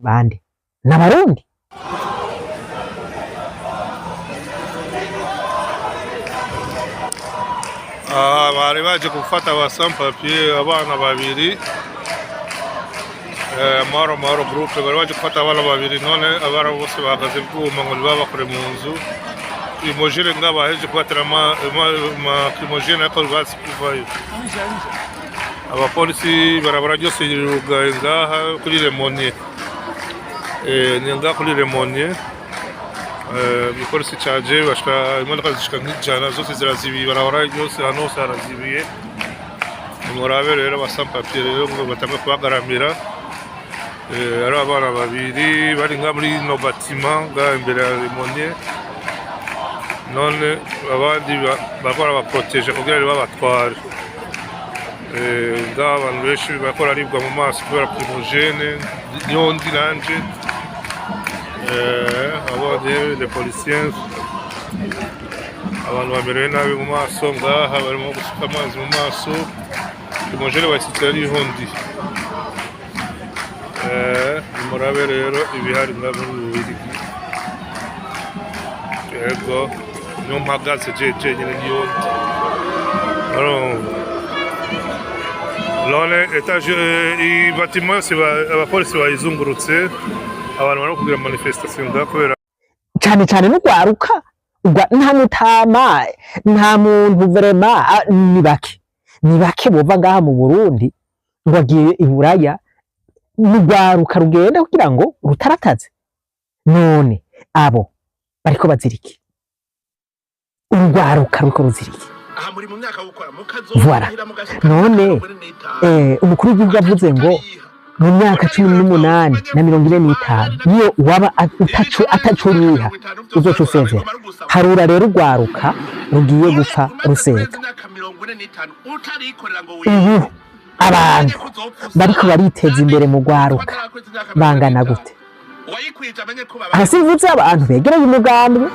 Bande n'Abarundi. Aha bari baje gufata aba sans-papiers, abana babiri. Mahoro Mahoro Group bari baje gufata abana babiri, none abana bose bahagaze bwuma ngo ntibabakure mu nzu. Lacrymogène nga bahejeje kubatera lacrymogène, ariko bazi kuvayo. Abapolisi, barabara ryose rirugaye ngaha kuri Lemonnier. Ni ngaha kuri Lemonnier. Igipolisi caje bashika, imodoka zishika nk'ijana zose zirazibiye, barabara ryose ahantu hose harazibiye. Nimurabe rero aba sans-papiers rero ngo batange kubagaramira. Ari abana babiri bari nga muri no bâtiment nga imbere ya Lemonnier, none abandi bariko barabaproteje kugira ntibabatware. Ngaha abantu benshi bariko bararibwa mu maso kubera lacrymogène, niho ndi nanje. Abonye les policiers, abantu bamerewe nabi mu maso ngaha, barimo gusuka amazi mu maso, lacrymogène bayisutse ariho ndi. Nimurabe rero ibihari ngaha muri Bubirigi. Yego, niho mpagaze je jenyine, niyo ndi. Urumva none étage, iyi bâtiment yose abapolisi bayizungurutse, abantu barimo kugira manifestation ngaha kubera Cane cane n'ugwaruka. Nta mutama, nta muntu vraiment, ni bake, ni bake bova ngaha mu Burundi ngo agiye i Buraya. N'ugwaruka rugenda kugira ngo rutarataze. None abo bariko bazira iki? Urugwaruka ruriko ruzira iki? Aha muri mu myaka yo gukora. Voilà. None umukuru w'igihugu avuze ngo mu myaka 18 na 45 niyo waba utaco ataco uriha uzoca usezera. Harura rero urwaruka rugiye gupfa rusega. Ubu abantu bariko bariteza imbere mu rwaruka bangana gute? Aha simvuze abantu begereye umugambwe.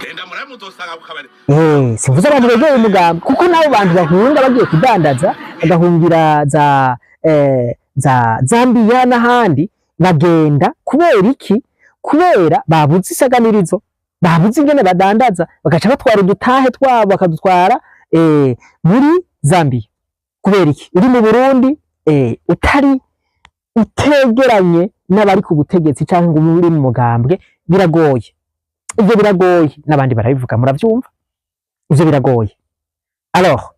Simvuze abantu begereye umugambwe, kuko n'abo bantu bahunga bagiye kudandaza, bagahungira za Zambiya n'ahandi, bagenda kubera iki? Kubera babuze isaganirizo, babuze ingene badandaza, bagaca batwara udutahe twabo, bakadutwara muri Zambiya. Kubera iki? Uri mu Burundi, utari utegeranye n'abari ku butegetsi canke ngo ube uri mu mugambwe, biragoye. Ivyo biragoye, n'abandi barabivuga, muravyumva, ivyo biragoye. Alors,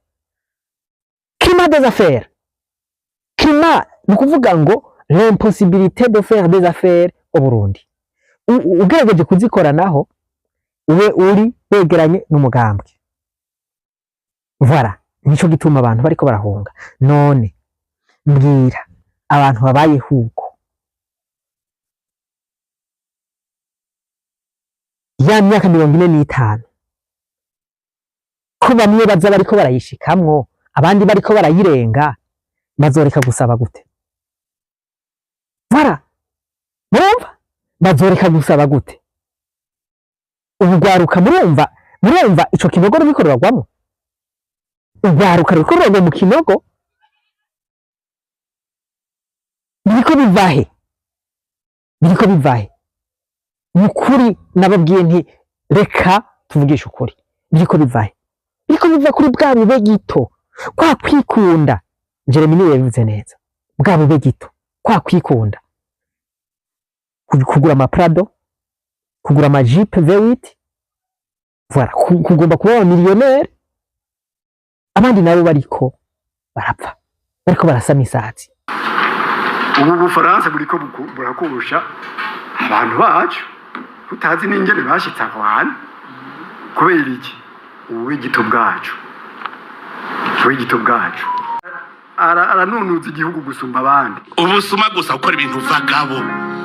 climat des affaires, climat ni ukuvuga ngo l'impossibilité de faire des affaires au Burundi. Ugerageje kuzikoranaho ube uri wegeranye n'umugambwe. Voilà, nico gituma abantu bariko barahunga. None mbwira, abantu babayeho uko ya myaka 45, ko bamwe baza bariko barayishikamwo, abandi bariko barayirenga, bazoreka gusaba gute? Voilà, murumva, bazoreka gusaba gute? Urugwaruka, murumva, murumva ico kinogo ruriko ruragwamwo? Urwaruka ruriko ruragwa mu kinogo, biriko bivahe? Biriko bivahe? Ni ukuri nababwiye nti reka tuvugishe ukuri. Biriko bivahe? Biriko biva kuri bwa bube gito, kwa kwikunda. Jeremy niwe yabivuze neza, bwa bube gito, kwa kwikunda, kugura amaprado, kugura amajipe V8, voilà, kugomba kuba aba millionnaire, abandi nabo bariko barapfa, bariko barasama isatsi. Ubu Bufaransa buriko burakurusha abantu bacu, tutazi n'ingene bashitse aho hantu. Kubera iki? Ububigito bwacu, ububigito bwacu. Aranunuza igihugu gusumba abandi. Ubusuma gusa, gukora ibintu vagabo,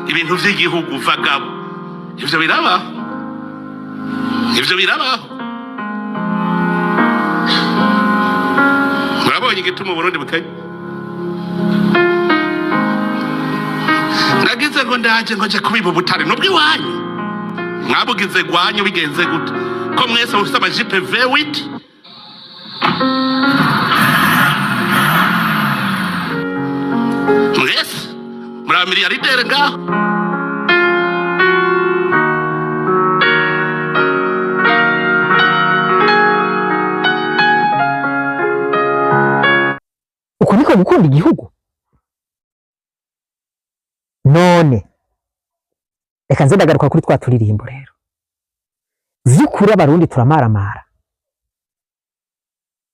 ibintu vy'igihugu vagabo, ivyo birabaho, ivyo birabaho. Murabonye igituma Uburundi bukeye. Nagize ngo ndaje ngo nje kubiba ubutare nubwo iwanyu mwabugize gwanyu, bigenze gute ko mwese mufise amajipe V8? Mwese muri abamiliyardere ngaho. Gukunda igihugu. None reka nze ndagaruka kuri twa turirimbo rero. Vy'ukuri, Abarundi turamaramara,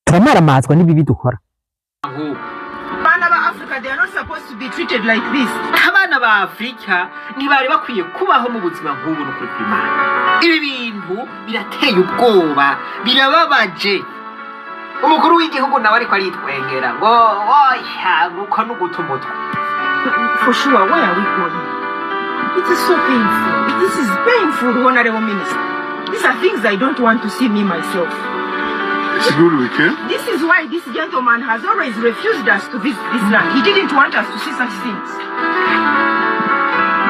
turamaramazwa n'ibibi dukora. Abana ba Africa, they are not supposed to be treated like this. Abana ba Afurika ntibari bakwiye kubaho mu buzima nk'ubu. N'ukuri kw'Imana, ibi bintu birateye ubwoba, birababaje. Umukuru w'igihugu nawe ariko aritwengera ngo oya, nguko n'uguta umutwe. For sure, where are we going? It is so painful. This is painful, Honorable Minister. These are things I don't want to see me myself. It's good weekend. This is why this gentleman has always refused us to visit this land. He didn't want us to see such things.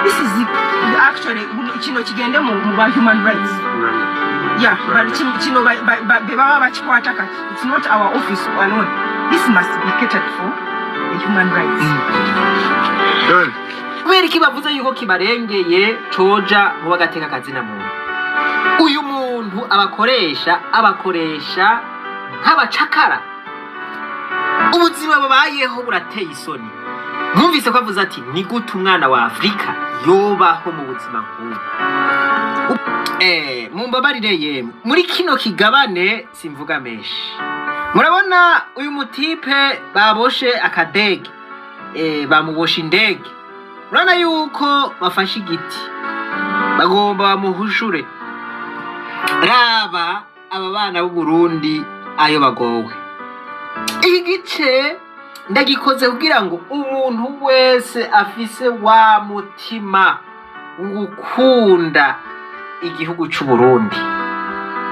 This is actually kino kigende mu ba human rights. Yeah, but kino be baba bakikwata kati. It's not our office alone. This must be catered for the human rights. Done. Kubera iki bavuze yuko kibarengeye, coja mu bagateka kazina muntu? Uyu muntu abakoresha nk'abacakara. Ubuzima babayeho burateye isoni. Mwumvise ko avuze ati: "Ni gute umwana wa Afurika yobaho mu buzima nk'ubu?" Mumbabarire yemwe, muri kino kigabane simvuga menshi. Murabona uyu mutipe baboshe akadege, bamuboshe indege. Urabona yuko bafashe igiti bagomba bamuhushure. Raba aba bana b'u Burundi ayo bagowe. Iki gice ndagikoze kugira ngo umuntu wese afise wa mutima gukunda igihugu c'u Burundi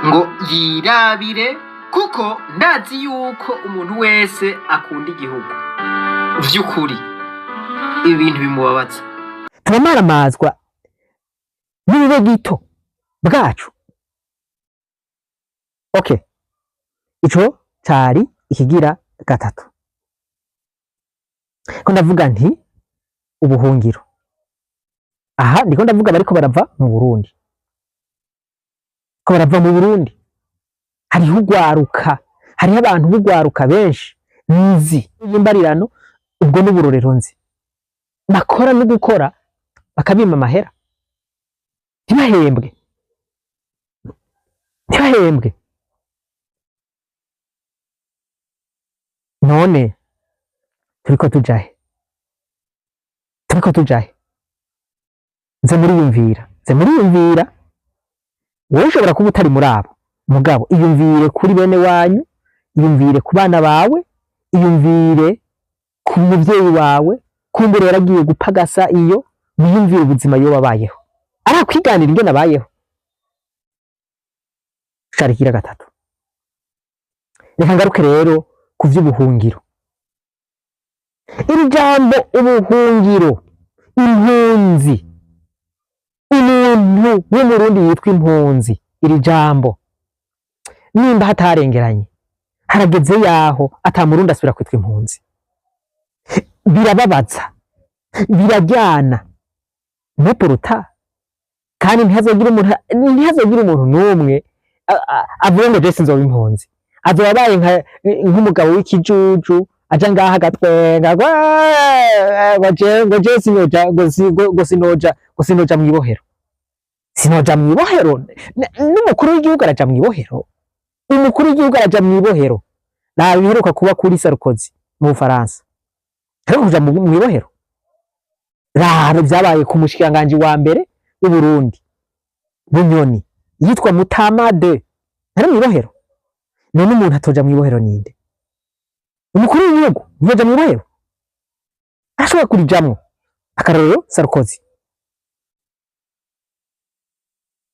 ngo yirabire, kuko ndazi yuko umuntu wese akunda igihugu vy'ukuri ibi bintu bimubabaza. Turamaramazwa n'ubube gito bwacu. Okay, ico cari ikigira gatatu ko ndavuga nti ubuhungiro. Aha ndiko ndavuga bariko barava mu Burundi, ko barava mu Burundi hariho ugwaruka, hariho abantu b'ugwaruka benshi nzi y'imbarirano. Ubwo n'uburorero nzi bakora no gukora bakabima amahera, ntibahembwe, ntibahembwe. None turiko tujahe? Turiko tujahe? Nze muriyumvira, nze muriyumvira. Wowe ushobora kuba utari muri abo, mugabo iyumvire kuri bene wanyu, iyumvire ku bana bawe, iyumvire ku muvyeyi wawe kumbura yaragiye gupagasa. Iyo wiyumvire ubuzima yoba abayeho, arakwiganira ingene abayeho. Sharikira gatatu. Reka ngaruke rero ku vy'ubuhungiro. Iri jambo ubuhungiro, impunzi, umuntu w'Umurundi yitwa impunzi, iri jambo nimba hatarengeranye, harageze yaho ata Murundi asubira kwitwa impunzi. Birababaza, birajyana nupuruta, kandi ntihazogira umuntu n'umwe avuga ngo jese nzoba impunzi. Azoba abaye nk'umugabo w'ikijuju aja ngaha agatwenga ngo ngo je sinoja, ngo sinoja mw'ibohero, sinoja mw'ibohero. N'umukuru w'igihugu araja mw'ibohero, umukuru w'igihugu araja mw'ibohero. Nta biheruka kuba kuri Sarkozy mu Bufaransa, ariko kuja mw'ibohero. Raba vyabaye ku mushikiranganji wa mbere w'u Burundi Bunyoni, yitwa Mutamade, ari mw'ibohero. None umuntu atoja mw'ibohero ninde? Umukuru w'igihugu ntiyoja mw'ibohero? Arashobora kurijamwo. Akarorero Sarkozy.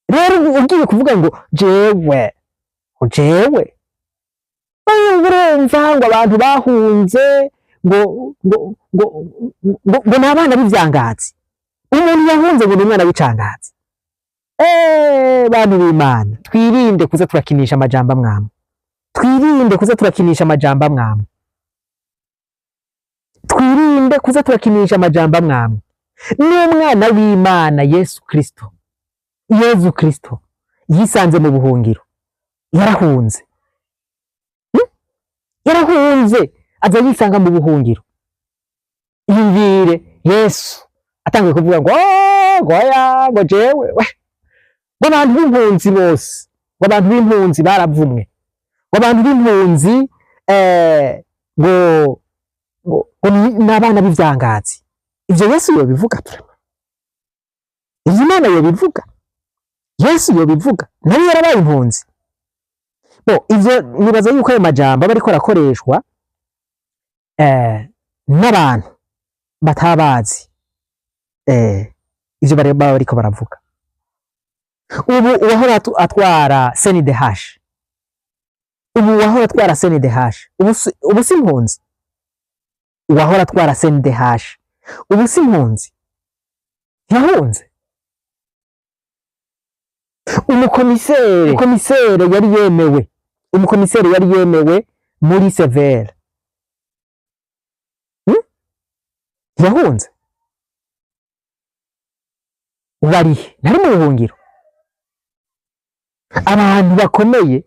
Rero ugiye kuvuga ngo jewe urumva ngo abantu bahunze ngo ni abana b'ivyangazi, umuntu yahunze ngo ni umwana w'icangazi. Bantu b'Imana, twirinde kuza turakinisha amajambo amwamwe, twirinde kuza turakinisha amajambo amwamwe, twirinde kuza turakinisha amajambo amwamwe. N'umwana w'Imana Yesu Kristo, Yezu Kristo yisanze mu buhungiro, yarahunze. Yarahunze. Aza yisanga mu buhungiro. Iyumvire Yesu atangiye kuvuga ngo: "Oh, ngo oya, ngo jewe we, ngo abantu b'impunzi bose, ngo abantu b'impunzi baravumwe, ngo abantu b'impunzi ngo ni abana b'ivyangazi." Ivyo Yesu yobivuga vraiment? Ivyo Imana yobivuga? Yesu yobivuga? Nawe yarabaye impunzi. Bo ivyo nibaza yuko ayo majambo aba ariko arakoreshwa n'abantu batabazi ivyo baba bariko baravuga. Ubu uwahora atwara CNDH, ubu uwahora atwara CNDH ubu si impunzi? Uwahora atwara CNDH ubu si impunzi? Ntiyahunze? Umukomisere yari yemewe, umukomisere yari yemewe muri CVR, Ntiyahunze? Ubu arihe? Ntari mu buhungiro? Abantu bakomeye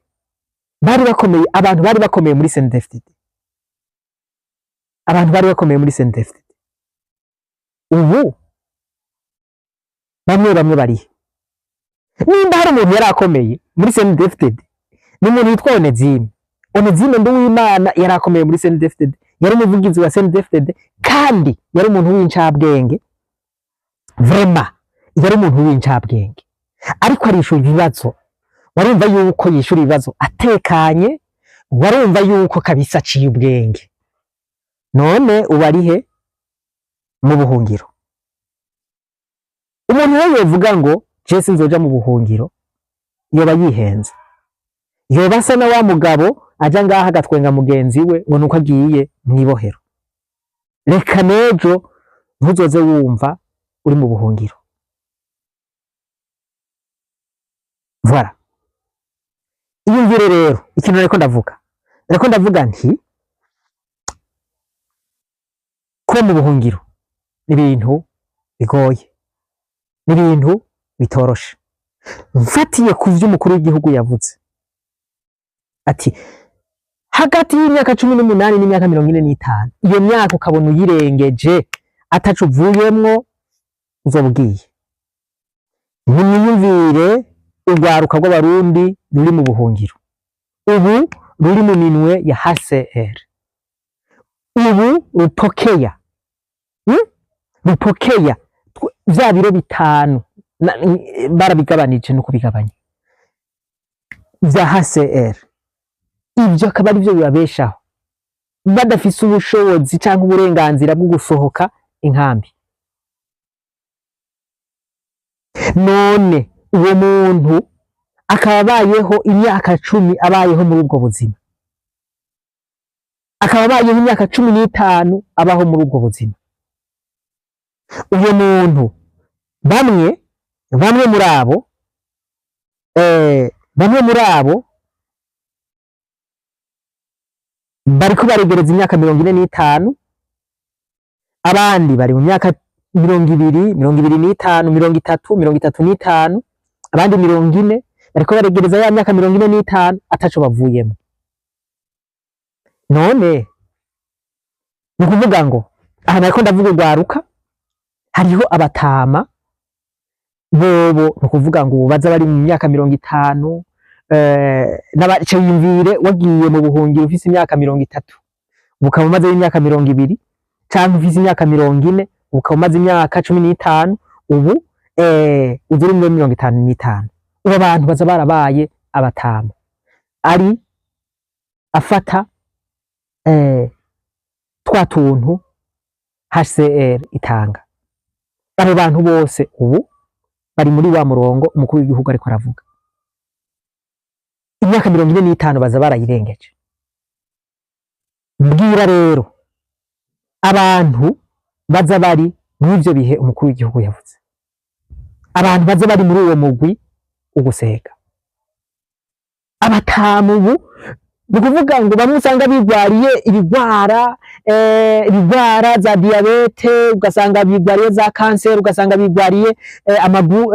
bari bakomeye, abantu bari bakomeye muri CNDD-FDD, abantu bari bakomeye muri CNDD-FDD ubu bamwe bamwe barihe? Nimba hari umuntu yari akomeye muri CNDD-FDD, ni umuntu witwa Onezime. Onezime Nduwimana yari akomeye muri CNDD-FDD, yari umuvugizi wa CNDD-FDD kandi yari umuntu w'incabwenge vraiment, yari umuntu w'incabwenge, ariko arishura ibibazo, warumva yuko yishura ibibazo atekanye, warumva yuko kabisa aciye ubwenge. None ubu arihe? Mu buhungiro. Umuntu rero yovuga ngo je sinzoja mu buhungiro, yoba yihenze, yoba asa na wa mugabo aja ngaha agatwenga mugenzi we ngo nuko agiye mw'ibohero. Reka n'ejo ntuzoze wumva uri mu buhungiro. Voilà. Iyumvire rero ikintu nariko ndavuga nti kuba mu buhungiro ni ibintu bigoye, ni ibintu bitoroshe. Mfatiye ku vyo umukuru w'igihugu yavuze ati hagati y'imyaka 18 n'imyaka 45, iyo myaka ukabona uyirengeje ataco uvuyemwo, uzoba ugiye. Nimwiyumvire urwaruka rw'Abarundi ruri mu buhungiro ubu, ruri mu minwe ya HCR ubu, rupokeya, Rupokeya vya biro 5 barabigabanije no kubigabanya vya HCR, ivyo akaba ari byo bibabeshaho, badafise ubushobozi canke uburenganzira bwo gusohoka inkambi. None uwo muntu akaba abayeho imyaka 10, abayeho muri ubwo buzima, akaba abayeho imyaka 15 abaho muri ubwo buzima, uwo muntu bamwe muri abo bariko baregereza imyaka 45, abandi bari mu myaka 20, 25, 30, 35, abandi 40, bariko baregereza ya myaka 45 ataco bavuyemo. None ni ukuvuga ngo aha nariko ndavuga urwaruka, hariho abatama bobo, ni ukuvuga ngo baza bari mu myaka 50, n'abaciyumvire wagiye mu buhungiro ufise imyaka 30, ukaba umaze imyaka 20, canke ufise imyaka 40, ukaba umaze imyaka 15, ubu uza uri muri 55. Ubu abantu baza barabaye abatama, ari afata twa tuntu HCR itanga. Abo bantu bose ubu bari muri wa murongo umukuru w'igihugu ariko aravuga. Imyaka 45 baza barayirengeje. Mbwira rero abantu baza bari mw'ivyo bihe umukuru w'igihugu yavuze, abantu baza bari muri uwo mugwi ugusega abatamu ubu, ni ukuvuga ngo bamwe usanga bigwariye ibigwara za diyabete, ugasanga bigwariye za kanseri, ugasanga bigwariye amagu.